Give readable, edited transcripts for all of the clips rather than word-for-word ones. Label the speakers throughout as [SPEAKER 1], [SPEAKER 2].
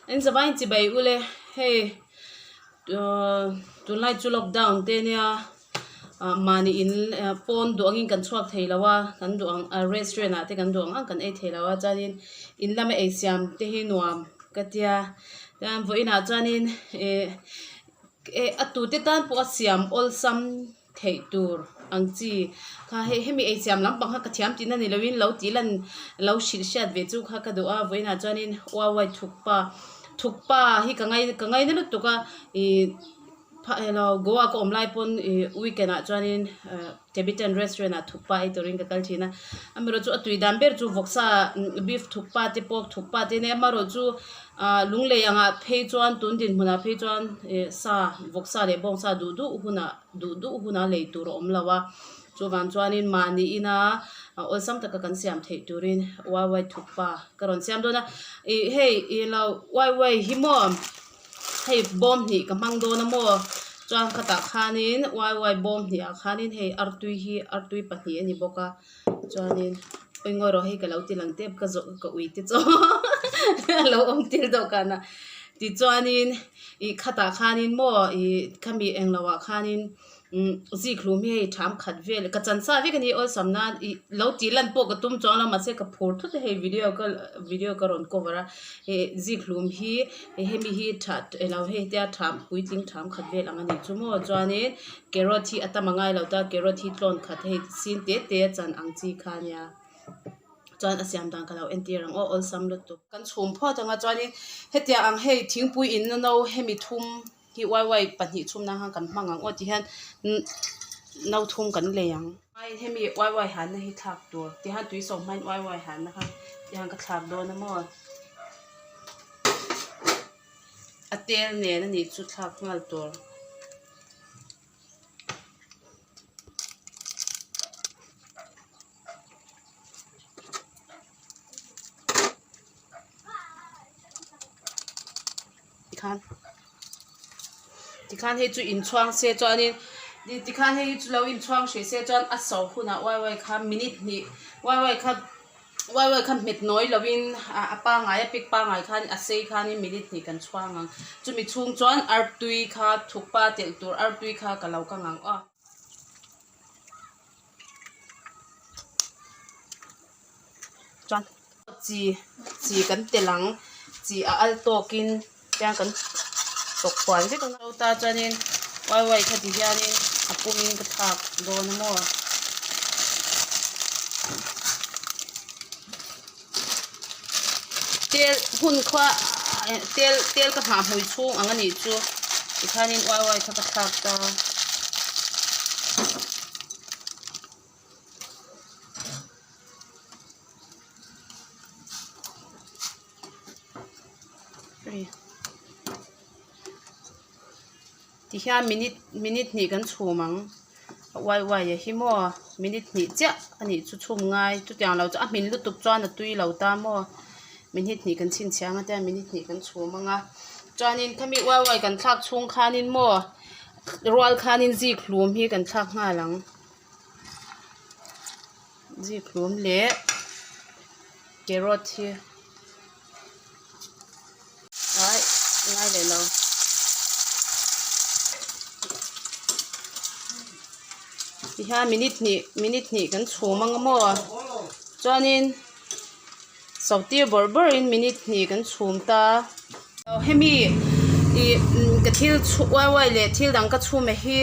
[SPEAKER 1] In zavai in chibai ule hei tunlai chu lockdown te nia mahni in pawn duh angin kan chhuak thei lo a kan duh ang restaurant ah te kan duh ang ang kan ei thei lo a chuanin in lama ei siam te hi nuam ka tia chuan vawiinah chuanin ih a tute tan pawh a siam awlsam. Theih tur ang chi kha hei hemi eichhiam lampang kha ka thiam tihna ni loin lo tih lan lo hrilh hriat ve chu kha ka duh a vawiinah chuanin uauai thukpa thukpa hi ka ngai ka ngaina lutuk a ih elo goa ka awm lai pawn ih weekend ah chuanin ah tibetan restaurant ah thukpa ei turin ka kal thin a amaherawhchu a tui dan ber chu vawksa beef thukpa te pork thukpa te ania amaherawhchu ah lunglei angah phei chuan tun dinhmunah phei chuan ih sa vawksa leh bawngsa duh duh hunah. Duh duh huna lei tur a awm lo a, chuvang chuanin mahni ina awlsam taka kan siam theih turin uai thukpa ka rawn siam dawn a, ih hei ih lo uai uai hi maw hei bawm hnih ka hmang dawn a maw chuan khatah khanin uai uai bawm hnih ah khanin hei artui hi artui pahnih a ni bawk a chuanin engaw erawh hei ka lo ti lang tep ka zawh ka ui te chu a lo awm tir dawhkan ah tichuanin ih khatah khanin maw ih khami englo ah khanin umm zikhlum hi hei tham khat vel ka chan sa vek a ni awlsam nan ih lo tih lan pawh ka tum chuang lo mahse ka phur thut a hei video ka video ka rawn cover a ih zikhlum hi hemi hi tha elo hei tia tham puitling tham khat vel ang a nih chu maw chuanin carrot hi a tam a ngai lo ta carrot hi tlawn khat hei sin te te a chan ang chi kha ania chuan a siam dan ka lo entir ang aw awlsam lutuk. Kan chhum phawt anga chuanin hetiang ang hei thingpui in na no hemi thum hi uai uai pahnih chhum nan khan kan hmang ang aw ti hian no thum kan lei ang. Hemi uai uai hanna hi thlak tur ti hian tui sawm hmain uai uai hanna kha ti hian ka thlak dawn a maw. A tel nen a nih chu thlak nghal tur. Tikhan tikhan hei chu inchhuang se chuanin tikhan hei chu lo inchhuang hrih se chuan a so hunah uai uai kha minute hnih uai uai kha uai uai kha hmet nawi lovin a pangai a pik pangai khan a sei khanin minute hnih kan chhuang ang chumi chhung chuan artui kha thukpa telh tur artui kha ka lo kang ang aw. Chuan chi chi kan telh ang chi a al tawkin tiang kan tawk huan vek ang a ta chuanin uai uai kha ti hianin a pumin ka thlak dawn a maw. Tel hun kha tel tel ka nghah hmui chhung ang a nih chu tikhanin uai uai kha ka thlak ta. Tihian minute minute hnih kan chhum ang a uai uai a hi maw minute hnih chiah a nih chu chhum ngai chutiang lo chu a hmin lutuk chuan a tui lo ta maw minute hnih kan chhinchhiah ang a tia minute hnih kan chhum ang a chuanin khami uai uai kan thlak chhung khanin maw rual khanin zik hlum hi kan thlak nghal ang zik hlum leh carrot hi. Ai ngai leh lo. Tihian minute hnih minute hnih kan chhum ang maw chuanin so tir bawrh bawrhin minute hnih kan chhum ta. Hemi ih ka thil chhu uai uai leh thil dang ka chhum eh hi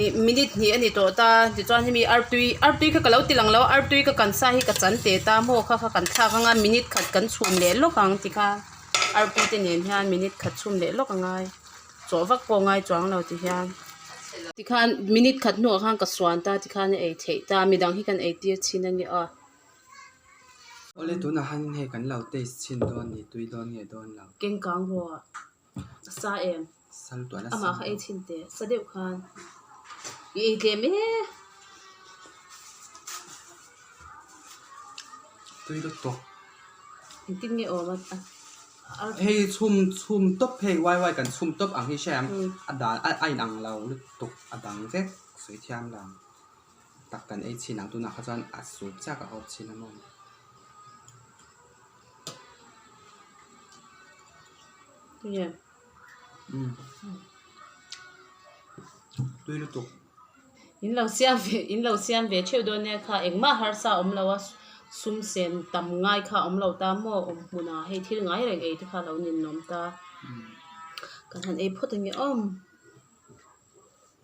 [SPEAKER 1] ih minute hnih a ni tawh ta tichuan hemi artui artui kha ka lo ti lang lo a artui ka kan sa hi ka chan teh ta maw kha kha kan thlak ang a minute khat kan chhum leh lawk ang tikhan artui te nen hian minute khat chhum leh lawk a ngai chawh vak pawh a ngai chuang lo tihian tikhan minute khat hnuah khan ka suan ta tikhan a ei theih ta midang hi kan ei tir chhin a ni a.
[SPEAKER 2] Awle tunah hianin hei kan lo taste chhin dawn ni tui dawn nge dawn lo.
[SPEAKER 1] Keng kang rawh a sa em?
[SPEAKER 2] Sal tuah la sa.
[SPEAKER 1] Amah kha ei chhin teh sa deuh khan i ei tlem e.
[SPEAKER 2] Tui lutuk.
[SPEAKER 1] Engtin nge awm a?
[SPEAKER 2] Hei chhum chhum tawp hei uai uai kan chhum tawp ang hi hria em? A dan a inang lo lutuk a dang vek sawi thiam lo. Tak kan ei chhin ang tunah kha chuan a sut chiah ka awp chhin a maw.
[SPEAKER 1] Tinge?
[SPEAKER 2] Umm. Tui lutuk.
[SPEAKER 1] In lo siam ve, in lo siam ve theuh dawn nia kha engmah harsa a awm lo a, sum sen tam ngai kha a awm lo ta maw awm hmunah hei thil ngai reng ei te kha a lo ninawm ta. Kan han ei phawt ange awm.